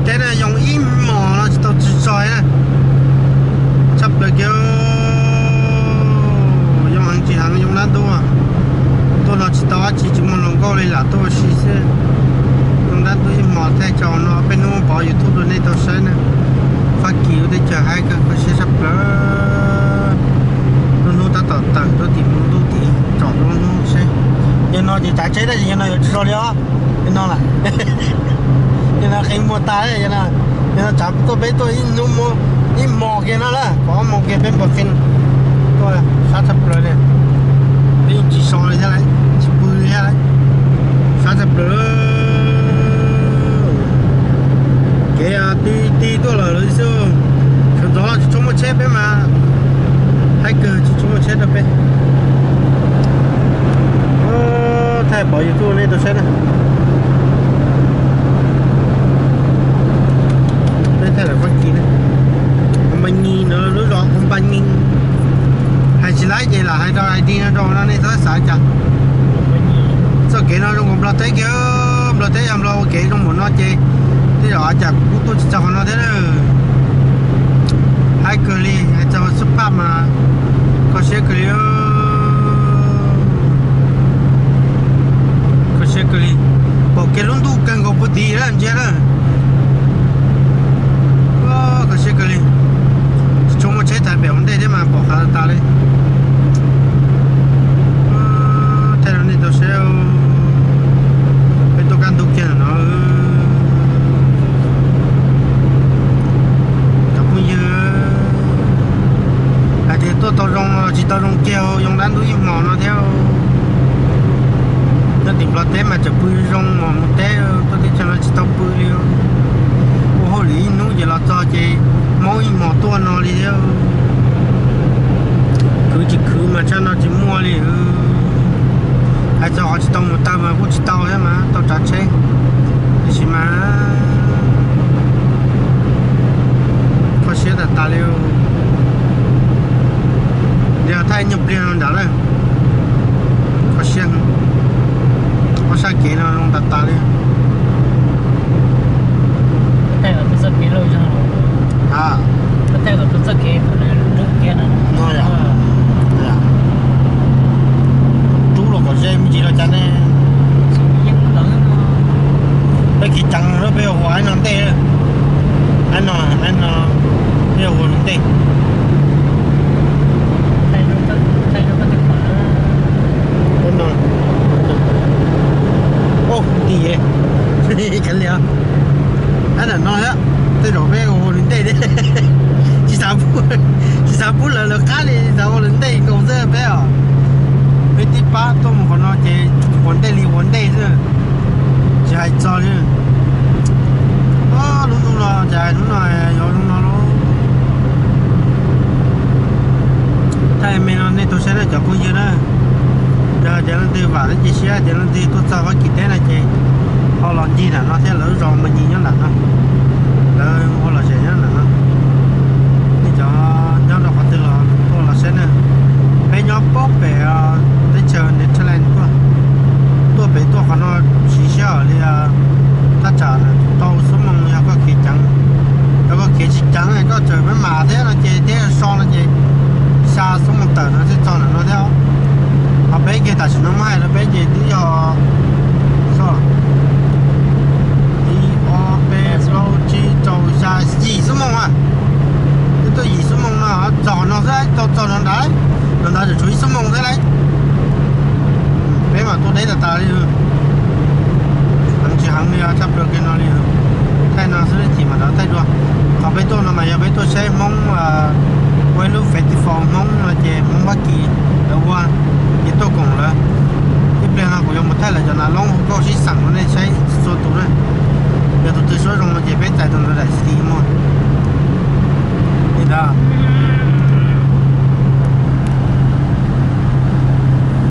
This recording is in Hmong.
Teb na, yoo ib hmos no tsis tau tsis tso na. Tshaj plaws kiag, yoo heev tsis heev yoo dab ntub. Tuaj no tsis tau dab tsi, tsis muaj hluas nkauj li, lam tuaj ua si xwb. Yoo dab ntub ib hmos thaij tso no peb hnub pov YouTube rau nej tau saib na. Fab Kis lub teb chaws haib kawg, kho siab tshaj plaws. Lub hnub tab tom tawm tuaj tim lub ntuj tim tsaus ntuj seb. Yog no ces tsav tsheb tab sis yog no yuav tsis so li os. Yog no lawm, yog no qhia muag tas, yog no tsav tuaj peb tuaj ib hnub, ib hmos kiag no lawm, kaum ob moos kiag peb npog qhia tuaj sab tshaj plaws li. Peb yeej tsis so li thiab lauj, tsis pw li thiab lauj, sab tshaj plaws. Kev ti ti tuaj lawm lawm xwb. Sawv ntxov tsis tshua muaj tsheb peb mas haib kawg, tsis tshua muaj tsheb rau peb. Thaij pov YouTube nej tau saib na. Peb thaij lawm Fab Kis na. Company no lub zos Company. Hais tsis laib ces lam hais rau ID no rau no nej txhob xav cas. Txoj kev no zoo nkaus Nplog teb kiag, Nplog teb yog Nplog ua kev zoo npaum no ces tej zaum cas kuv kuj tuaj tsis txog qhov no thiab na. Haib kawg li, hais txog xub paj mas kho siab kawg li. Kho siab kawg li. Pom kiag lub ntuj kawg nkaus puag tim lawm ntsia na. Kho siab kawg li. Tsis tshua muaj tsheb thaiv pem ua ntej thiab mas pom qhov tas li. Thaij rau nej tau saib, peb tuaj kaj ntug kiag ntawm no. Cov phooj ywg, hais tias tuaj tau zoo los tsis tau zoo kiag, yoo dab ntub ib hmos no thiab. Nyob tim Nplog teb mas tseem pw zoo, mus teb tuaj teb chaws no tsis tau pw li. Ua hauj lwm ib hnub ces los txog ces maub ib hmos tuaj no li thiab. Khwv tsis khwv mas tshaj no tsis muaj li. Hais txog qhov tsis tau mus taw mas kuj tsis tau thiab mas tau tsav tsheb. Tiam sis mas kho siab tas tas li. Yog thaij nyuag pliag no nrad na. Kho siab, ob sab kev no zoo tas tas li. Rub los kom ze me ntsis los cas ne. Peb khiav ceev lawm, peb ua hu aib no ntej. Aib no, aib no, peb ua hu ntej. Aib no, o, tim, kav liam, aib ntawm no thiab, tej zaum peb ua hu ntej thiab. Tsis xav pub, tsis xav pub lawv lawv qab li, xav ua lawv ntej nkaus xwb peb os. Peb tib pab tuaj mus qhov no ces ua ntej li ua ntej xwb, tsis hais txog li. Lub ntuj no cas hnub no yuav zoo no lauj. Thaij me no nej tau saib na cov phooj ywg na. Yog tias leej twg vam thiab cia siab tias leej twg tuaj txog Fab Kis teb no ces ho los ncig nram no thiab, lawv lub zos mas ncig nyob nram no, lawv ua lom zem nyob nram no. Nej cov nyob rau qhov twg los tuaj los saib na. Peb nyob pem teb chaws Netherlands tuaj, tuaj pem tuaj qhov no siv sij hawm li thaj tsam rau xuab moos yog koj khiav ceev. Yog koj khiav tsis ceev koj tseem maj mam thiab no ces thiab so no ces xya xuab moos tawm no thiaj txog nram no thiab. Ho peb kiag tam sim no muab hais rau peb ces twb yog ib ob peb plaub tsib rau xya, yim xuab moos a. Twb tuaj yim xuab moos no txog no xwb tau txog no ntawd, no ntawd tseem tshuav ib xuab moos thiab lauj. Peb mam tuaj deb tas tas li. Heev tsis heev li, tshaj plaws kiag no li. Thaij no xwb ib chim mam rov thaij dua. Qhov peb tuaj no mas yog peb tuaj saib Hmoob ua ib lub festival Hmoob no ces Hmoob Fab Kis lawv ua, ces tuaj koom lawv. Ib pliag no kuv yuav mus thaij lawv cov nas loob hu nkauj sib xeem rau nej saib txhua tus na.